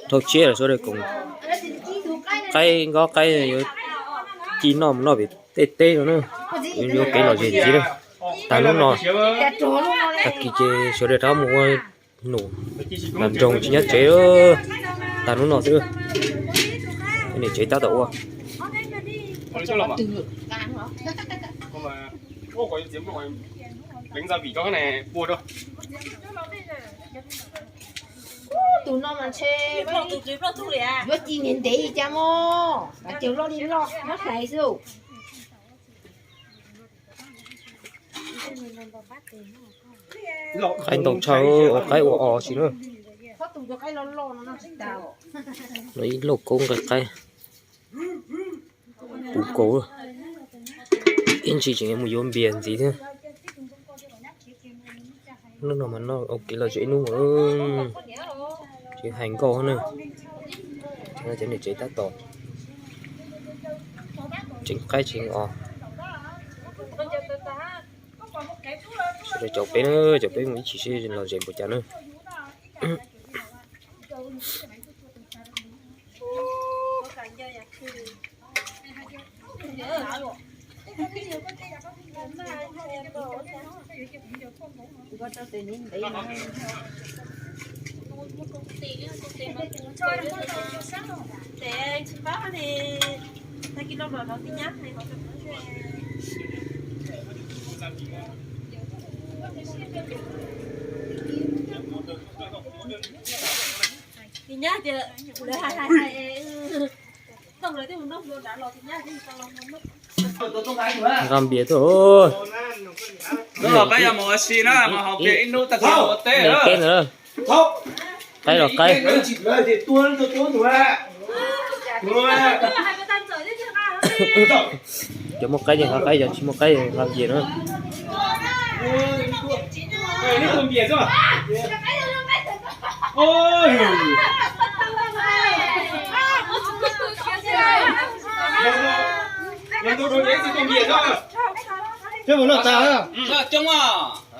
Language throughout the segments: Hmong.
Dhau tsiab lawm sawv daws koom qaib nkob qaib yuav ci noj mus noj pem tej teb no na. Yuav kev lom zem ntxiv na. Tag hnub no, tag kis ces sawv daws rov mus ua num nram nroog tsis nyob tsev. Tag hnub no xwb, niam tsev tab tom ua. Tus no mas ntshe yuav ci ntev ntev li cas mog, ces loj li loj nyob hlais xwb. Qaib ntau tshaj, ua qaib ua os sis na. Lawv ib lauj kaub nqaij qaib, puv kaus, ib ntsis tseem mus yuav npias ntxiv thiab. Hnub no mas noj ua kev lom zem ib hnub, tsis hais nkauj na. Cov niam tsev tab tom tseem qaib tseem os. Sawv daws caum peb na, caum peb mus ib chim seb lom zem npaum cas na. Nqa npias tuaj. Ib leeg teb ntawd, qaib los qaib. Cov muaj qaib ces nqa qaib, cov tsis muaj qaib nqa npias na.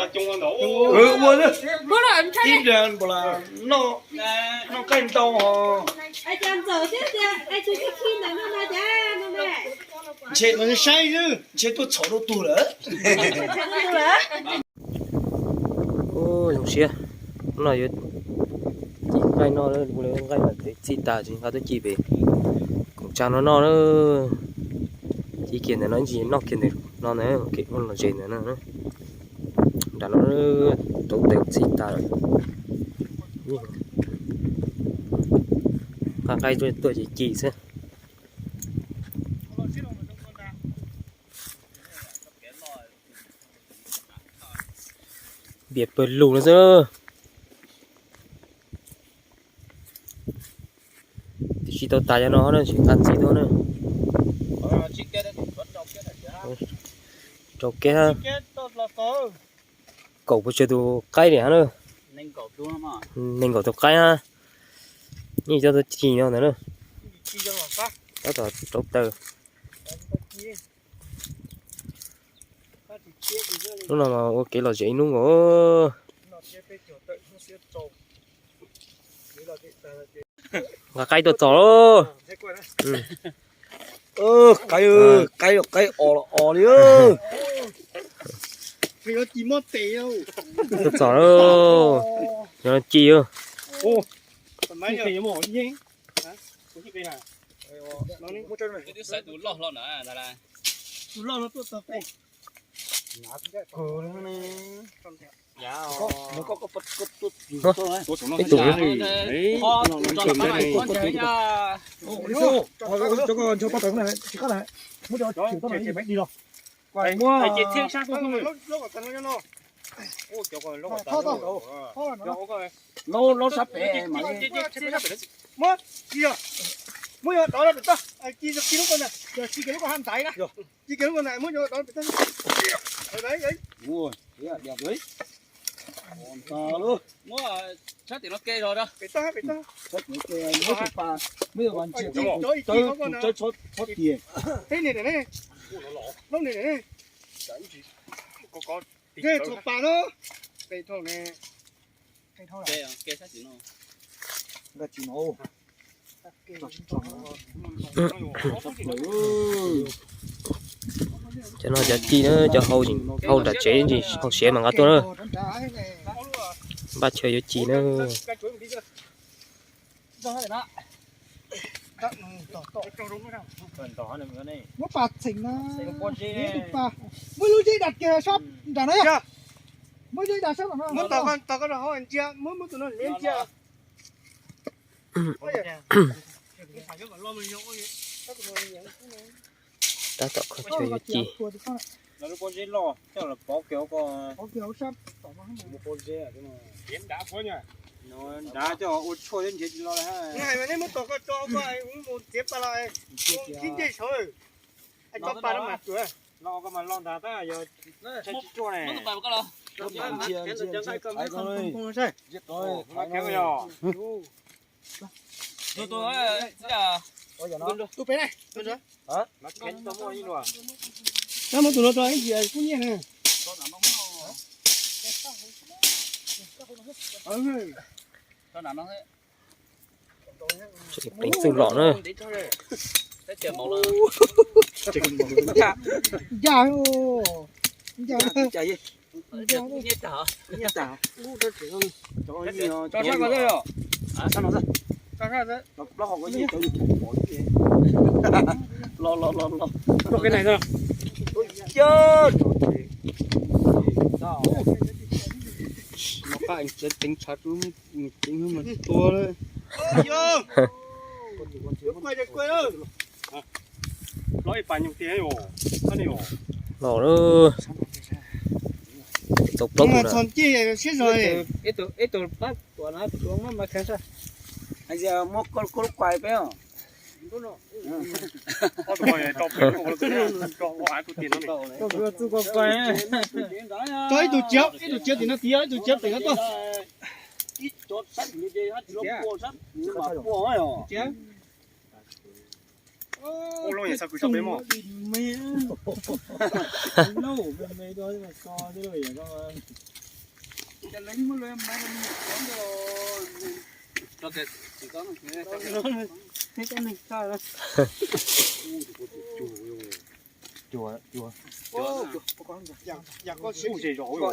Coob, ua ib nplas nplas noj, noj qaib ntau hos. Ntshe no saib xwb, ntshe tuaj txhom rau tug lawm. Zoo siab, hnub no yuav ci nqaij noj, nqaij mas txij tas tsis nqa tuaj ci pem koom tsa no noj na. Ci kiag ntawm no ib ntsis noj kiag ntawm no ntag, kev ua lom zem ntawm no. Nram no rauv taws txij tas lawm. Nqa nqaij tuaj ces ci xwb. Npias pawg lug no xwb. Twb tsis tau tas cov no na, tsis nqa ntxiv tuaj na. Rau kiag kaum pua tsawg tus qaib li na. Nees nkaum tus qaib na. Yeej coj tuaj ci no ntag na. Tab tom rauv taws. Hnub no mas ua kev lom zem ib hnub nkaus. Nqa qaib tuaj txog lauj. Qaib, qaib os los os li. Tuaj txog lauj. Yog ci. Ib tug. Laub sab pem mas. Muab, muab yog dov pem toj, ci lub ko ntag, ci lub ko ntag, muab yog dov pem toj. Muab sab tim no ke zog, pem toj, pem toj. Muab tus pas, muab yog vas ntsia tus tawb, tus tawb txhob tiag. Teb ne, lub ne, txhua pas no. Pem toj ne. Cov no cov ci na, cov hau nram tsev ntsis hau siav mas nqa tuaj na. Npaj chaw yuav ci na. Muab pas txheem na, muab lub zeb dam kiag sab nram no yog. Muab zeb dam sab nram no. Tab tom kho chaw yuav ci. Nrad coj ua tshuaj thiab nrhiav tsis los li. Los koj mas los nrad tab yog tsis tshuaj ne. Tus pem ne. Muab tus no rau ib yam kuj nyiaj ne. Pleev txuj lom na. Ncaj, ncaj. Los los los los. Los qab tseev tshav rub ceev mas tua lawm. Los lawm. Tau plaub tus na. Muab koj lub kuai peb os. Tso ib tug ciav, ib tug ciav tim no tiag, ib tug ciav pem no tuaj. Ib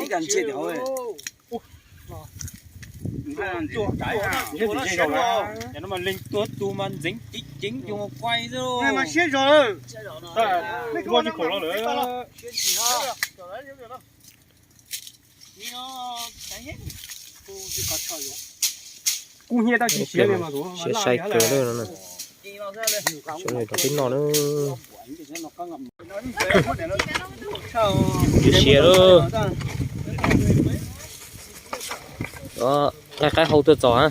ka ntsia tim hauv. Leej twg tua tus mas ntxeev ceev ceev cov kuai xwb. Muaj tsis khoom los lawm. Kub hnyiab tab sis siav li mas siav sai kawg li no. Sawv daws rov peb noj na. Siav siav lawm. Qaib qaib hau tuaj txog a.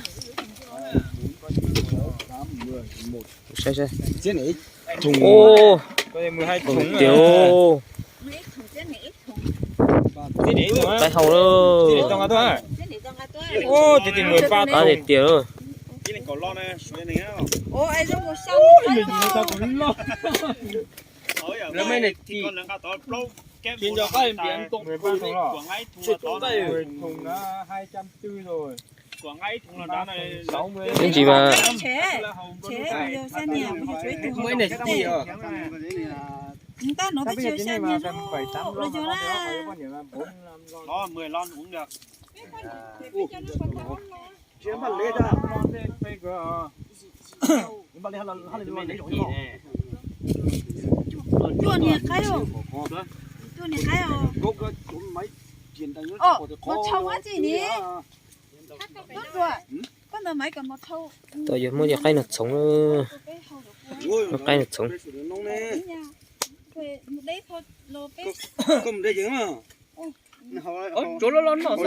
Saib saib. Tiag, qaib hau lawm. Qab tiag tiag. Ib ntsis mas Cua niag qaib os. Cua niag qaib os. Os, mos thau dab tsi ni? Koj ntawd Maiv, kom mos thau. Twb yuav muab cov qaib no txhoov, muab qaib no txhoov. Tsuav loj loj noj xwb.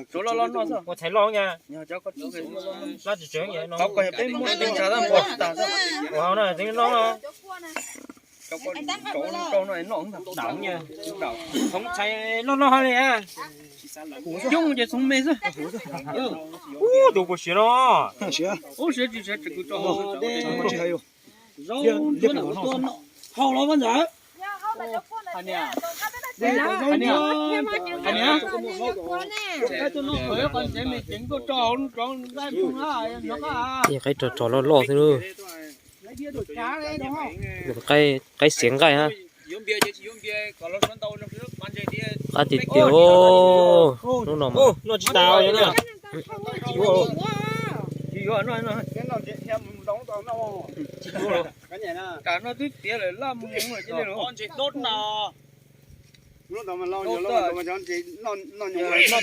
Tsuav loj loj noj xwb. Ua tshais loj nya. Lab tsis tseev no. Ua hauv no tseev noj. Tsoov nya. Txhoov tshais loj loj hab li. Coob ces txhoov me xwb. Ub, tus puas siav no? Ub, siav tsis siav tseem kuv tso. Zaub ntsuab na ua tuaj noj. Haus los Vaj Ntxawm. Ib qaib rog rog loj loj xwb lub. Qaib xiav nqaij hab. Qab tiag tiag. Hnub no mas Coob neeg mas noj ntses, noj ntses.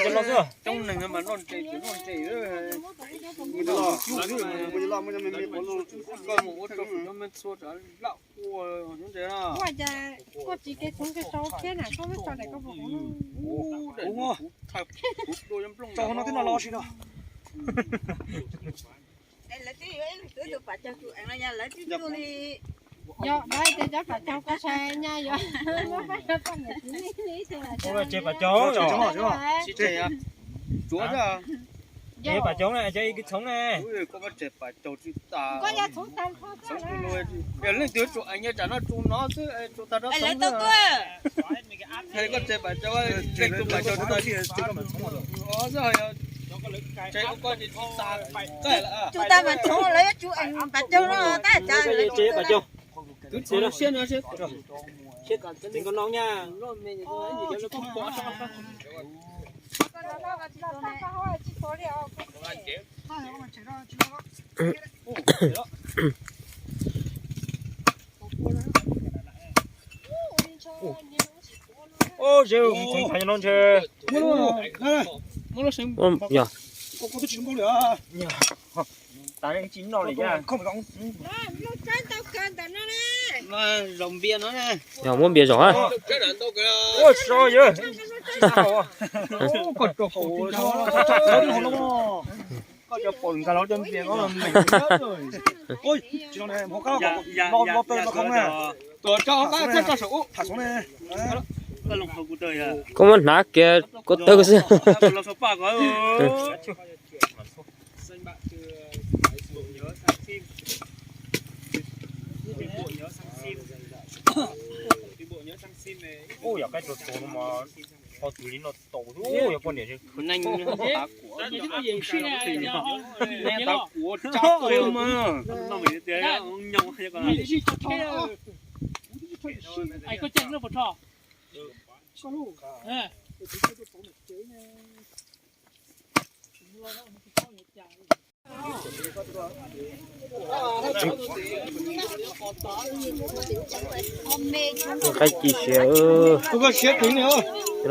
Koj mus ua rau kuv cov me txhua rov laj ua nyob ntses na. Ua cas koj tsis ke txhoov ke sau thiab na, koj muab tso daim koj puas hov no? Ub, daim kuv thawj kuv dua nplooj no twb noj los si no. Lawv twb yuav ib leeg twv tus pam caug tus eev los yog lawv twb tuaj li. Yog, lawv tias cov pam caug koj sai nyaj yuav muab pab cov poj niam txiv neej li ib tug. Ua tsev pam caug, tsev pam caug na, cov ib kwv txhoov ne. Koj yog txhoov tag nrho xwb. Yog leej twg tsuas eev nyaj tsam no tsuas no xwb, tsuas tag nrho txhoov xwb. Koj tsev pam caug, leej twg pam caug tag xwb. Tsuas tag mas txhoov lawv yuav tsuas eev pam caug no tab cas. Tsev pam caug. Siab no siab. Siab no nyaj. Ub, zeb, txhoov tag no ntshe. Yog. Yog, muab npias zom hab. Koj muab hnav kiag koj tawg xwb. Ua yog qaib tsuag tsuag no mas ho tws li no tau, yog poj niam. Qaib ci siav,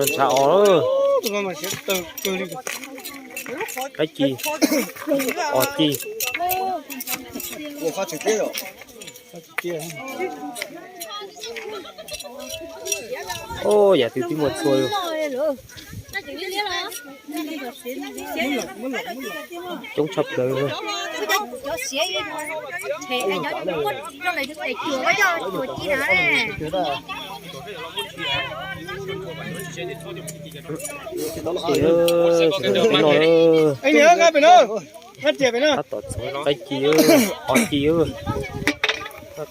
ntshav os. Qaib ci, os ci. Yam twg twb muaj txhua li. Coob tshaj plaws. Tab tom txhoov qaib ci, os ci,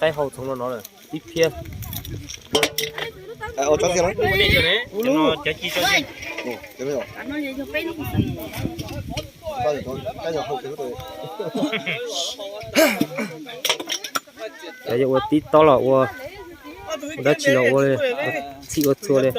qaib hau txhoov no no lawm tib phiab. Cov yuav ua tib tob los ua, ua dab tsi los ua li, txhij ua txhua li.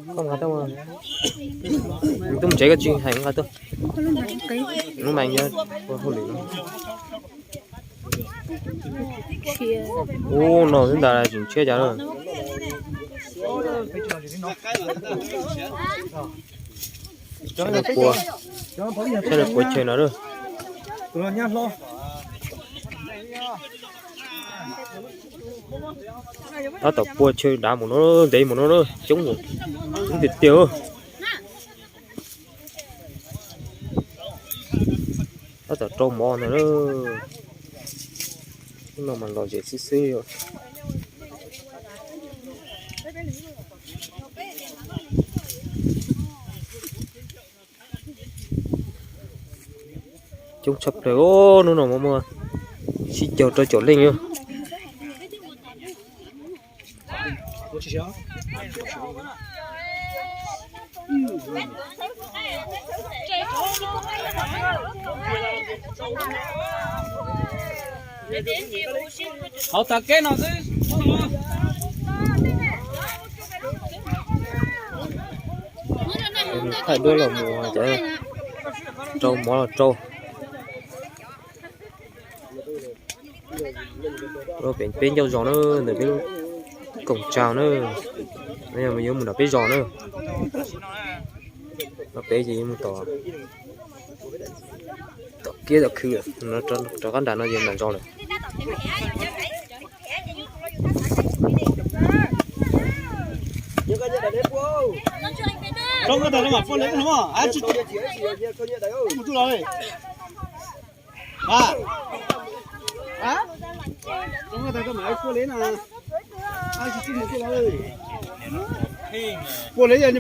Koj nqa tuaj, nws tuaj mus tsev koj tsis hais nqa tuaj. Lub mas yog ua hauj lwm no. Ub, no xwb ntag tseem tshiab cas lawm. Saib lawv puas chaw no lawm. Tab tom puas chaw dav mus no, ntev mus no, coob mus, coob tiag tiag. Tab tom rau mov ntag na. Hnub no mas lom zem xwb xwb os. Coob tshaj plaws os, hnub no muaj muaj tsib caug rau caum leej os. Hauv tag keb no xwb. Thaij duab los mus, rau mov los rau. Peb ncauj zos na, ntawm peb lub koom tsaug na, yuav mus nram peb zos na. No peb ces yuav mus tom, tom kiab tom khw, rov qab nram no ces nram zos lawm.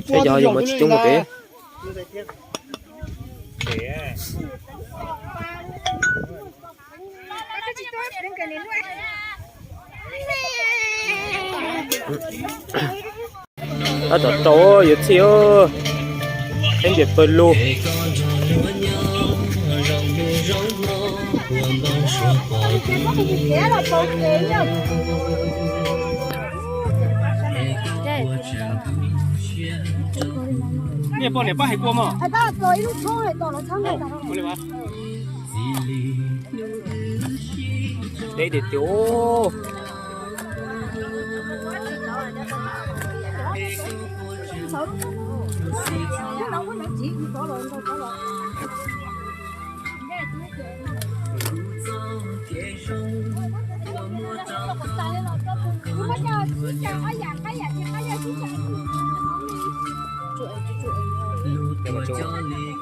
Peb cov yog muaj tsis coob mus pem. Tab tom rau yuav txhij, ib ntsis pawg lug. Nej poj niam pab hais kua mog. Deb tiag tiag.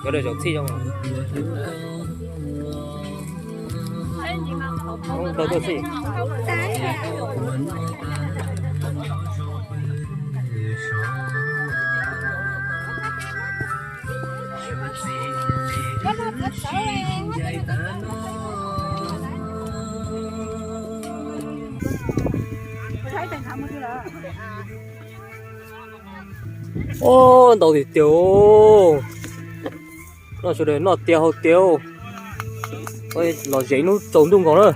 Cov lawv zaum txhij zoo. Tau tuaj txhij. Ub, ntau tiag tiag. Noj sawv daws noj tiag haus tiag. Los zem hnub tsaus ntuj nkaus na.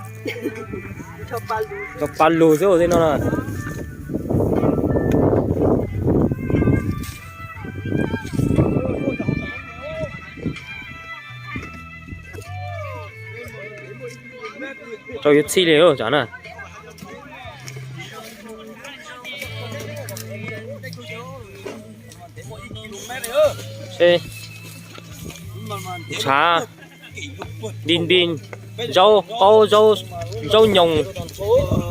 Tso pa lug xwb tej no na. Rau yuav txhij li tsam na. Ntshav, di npi, zaub qaub, zaub nyoos,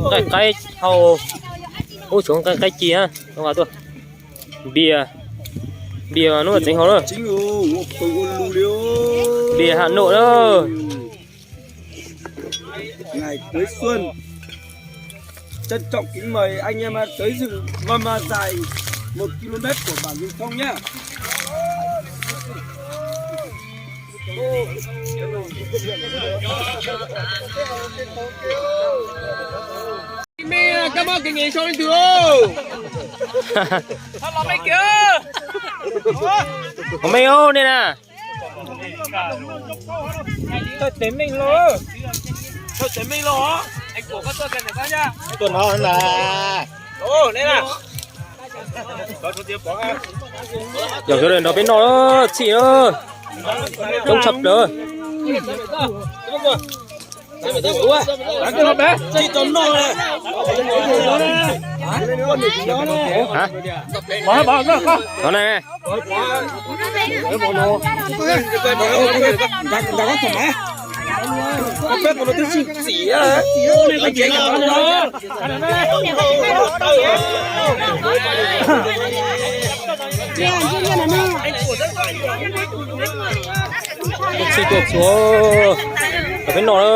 nqaij qaib hau, ub tsuav nqaij qaib ci na, npias, npias hnub tseev hau na. Npias Hà Nội na. Ngày cuối xuân, trân trọng kính mời anh em tới dự Mama Dài một ki lô mét của bản Lùng Thông nhá. Mej, kab mob kev nyeem sau leej twg lauj? Ua mej ub nej na. Thawj tes meej lauj. Thawj tes meej lauj. Tuaj no na. Yog sawv daws nrog peb noj txhij, coob tshaj plaws. Hov na, Tuaj txhua, peb noj na.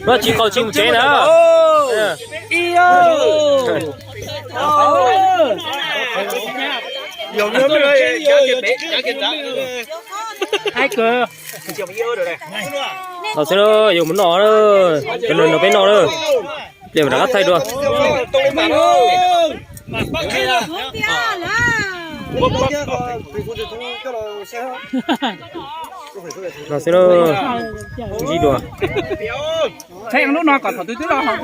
Noj tsis qaug tsis mus tsev na. Los xwb, yuav mus noj, cov no peb noj na. Pliag mam rov qab thaij dua. Los xwb, ntsib dua. Lub no kom thaum twg twb los hauv